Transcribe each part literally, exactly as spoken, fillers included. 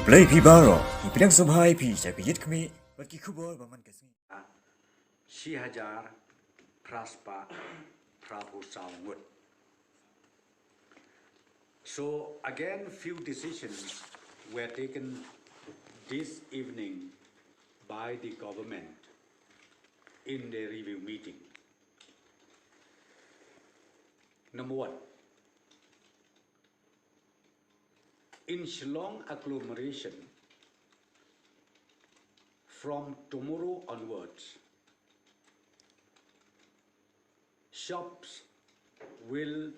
Khublei phi baroh, ngi pdiang sngewbha ïa phi sha ka Ïit Khmih bad ki khubor ba man ka sngi. Shi hajar phra spah phra phew saw ngut. So again, few decisions were taken this evening by the government in the review meeting. Number one, in Shillong agglomeration, from tomorrow onwards, shops will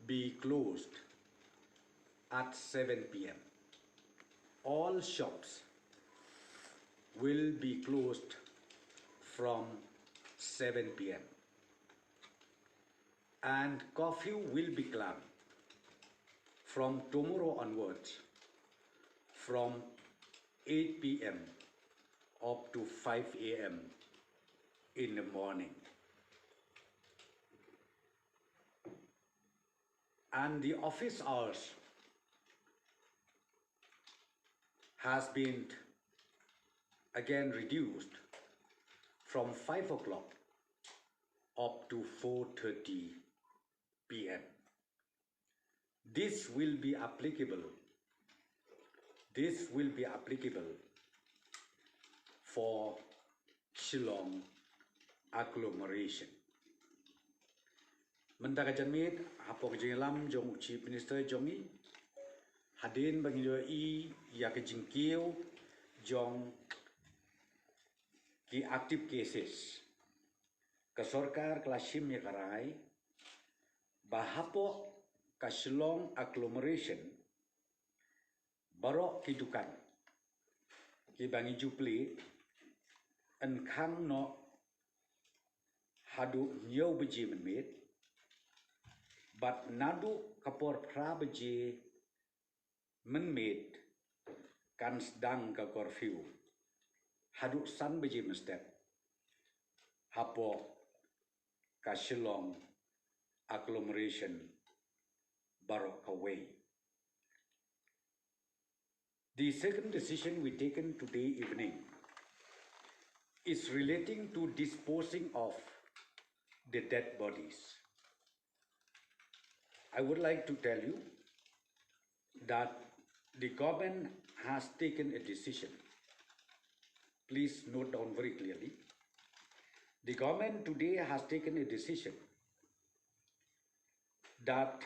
be closed at seven p m. All shops will be closed from seven p m, and curfew will be clamped from tomorrow onwards, from eight p m up to five a m in the morning. And the office hours has been again reduced from five o'clock up to four thirty p m. This will be applicable, this will be applicable for Shillong agglomeration. Mynta ka janmiet, hapoh ka jingïalam jong u Chief Minister jong ngi, hadien ba ngi ïohi ïa ka jingkiew jong ki active cases, ka sorkar ka la shim ïa ka rai ba hapoh ka Shillong agglomeration, baroh ki dukan kiba ngi ju plie yn khang noh haduh hynñiew baje mynmiet, bad naduh ka por phra baje mynmiet kan sdang ka curfew haduh san baje mynstep hapoh ka Shillong agglomeration baroh kawei. The second decision we taken today evening is relating to disposing of the dead bodies. I would like to tell you that the government has taken a decision. Please note down very clearly. The government today has taken a decision that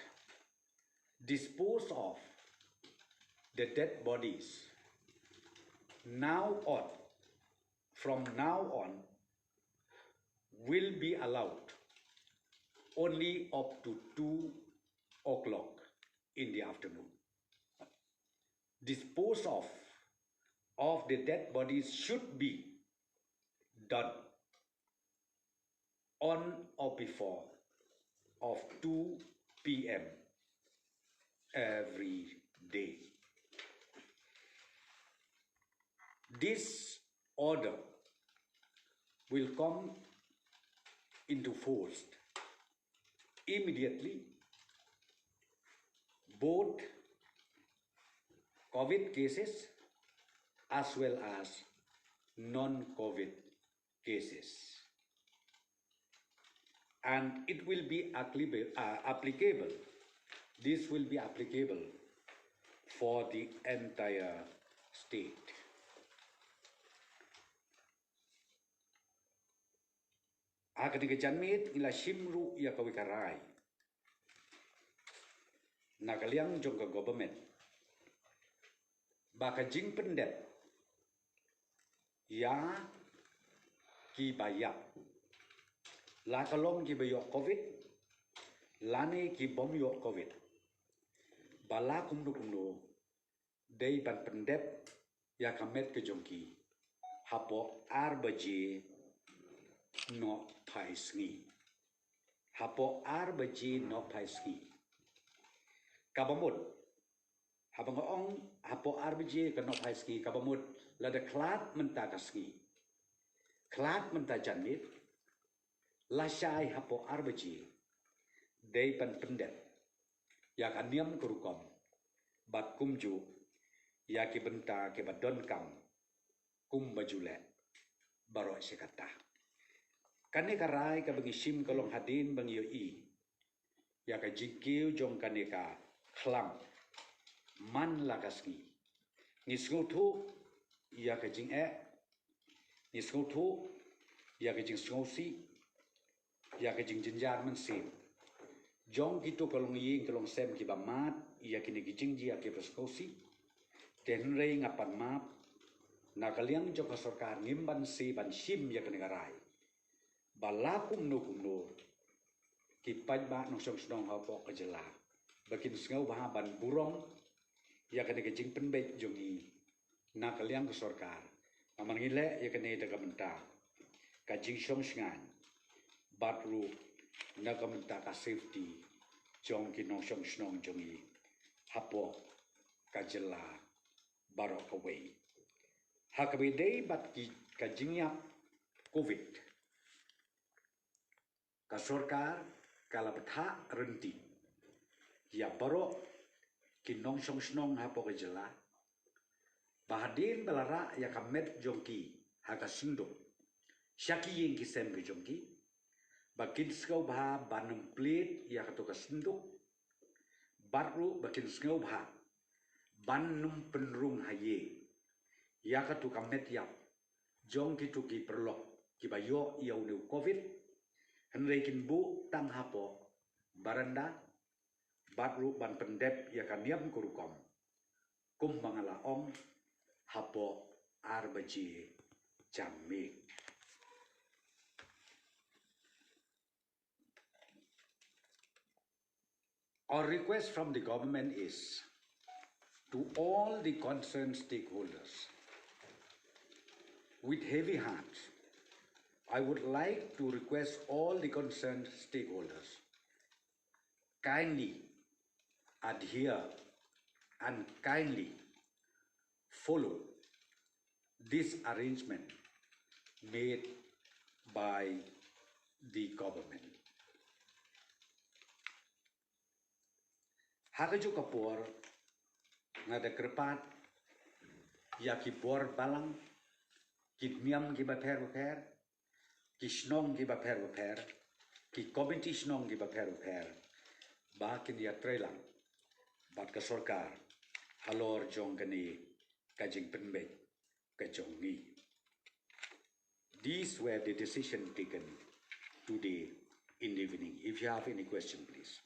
dispose of the dead bodies now on, from now on, will be allowed only up to two o'clock in the afternoon. Dispose of, of the dead bodies should be done on or before of two p m every day. This order will come into force immediately, both COVID cases as well as non-COVID cases. And it will be applicable, uh, applicable, this will be applicable for the entire state. Ha kane ka janmiet ngi la shim ruh ïa kawei ka rai na ka liang jong ka government ba ka jingpyndep ïa kiba ïap, la ka long kiba ïoh COVID lane ki bym ïoh COVID, ba la kumno kumno dei ban pyndep ïa ka met ka jong ki hapoh ar baje nohphai sngi. Hapoh ar baje nohphai sngi. Kaba mut, haba nga ong hapoh ar baje ka nohphai sngi, kaba mut lada khlad mynta ka sngi, khlad mynta janmiet, lashai hapoh ar baje dei ban pyndep ïa ka niam ka rukom bad kumjuh ïa ki bynta kiba donkam kumba ju leh baroh shi katta. Kane ka rai kaba ngi shim ka long hadien ba ngi ïohi ïa ka jingkiew jong kane ka khlam man la ka sngi. Ngi sngewthuh ïa ka jingeh, ngi sngewthuh ïa ka jingsngewsih, ïa ka jingjynjar mynsiem jong kito ka longïing ka longsem kiba mad ïa kine ki jingjia kiba sngewsih. Te hynrei nga pan map, na ka liang jong ka sorkar ngim banse ban shim ïa kane ka rai ba la kumno kumno ki paidbah nongshong shnong hapoh ka jylla ba kin sngewbha ban burom ïa kane ka jingpynbeit jong ngi na ka liang ka sorkar. Namar ngi leh ïa kane da ka bynta ka jingshong shngaiñ bad ruh na ka bynta ka safety jong ki nongshong shnong jong ngi hapoh ka jylla baroh kawei. Ha kaba ïadei bad ki, ka jingïap covid, ka sorkar ka la bthah rynti ïa baroh ki nongshong shnong hapoh ka jylla ba hadien ba la rah ïa ka met jong ki ha ka synduk sha ki ïing ki sem ki jong ki, ba kin sngewbha ban ym plie ïa kato ka synduk bad ruh ba kin sngewbha ban ym pynrung ha ïing ïa kato ka met ïap jong kito ki paralok kiba ïoh ïa une u covid. Hynrei kin buh tang hapoh baranda bad ruh ban pyndep ïa ka niam ka rukom kumba nga la ong hapoh ar baje janmiet. Our request from the government is to all the concerned stakeholders, with heavy hearts, I would like to request all the concerned stakeholders, kindly adhere and kindly follow this arrangement made by the government. Ha kajuh ka por nga da kyrpad ïa ki bor balang, ki niam kiba pher bapher, ki shnong kiba pher bapher, ki komiti shnong kiba pher bapher, ba kin ïatreilang bad ka sorkar halor jong kane ka jingpynbeit ka jong ngi. These were the decision taken today in the evening. If you have any question, please.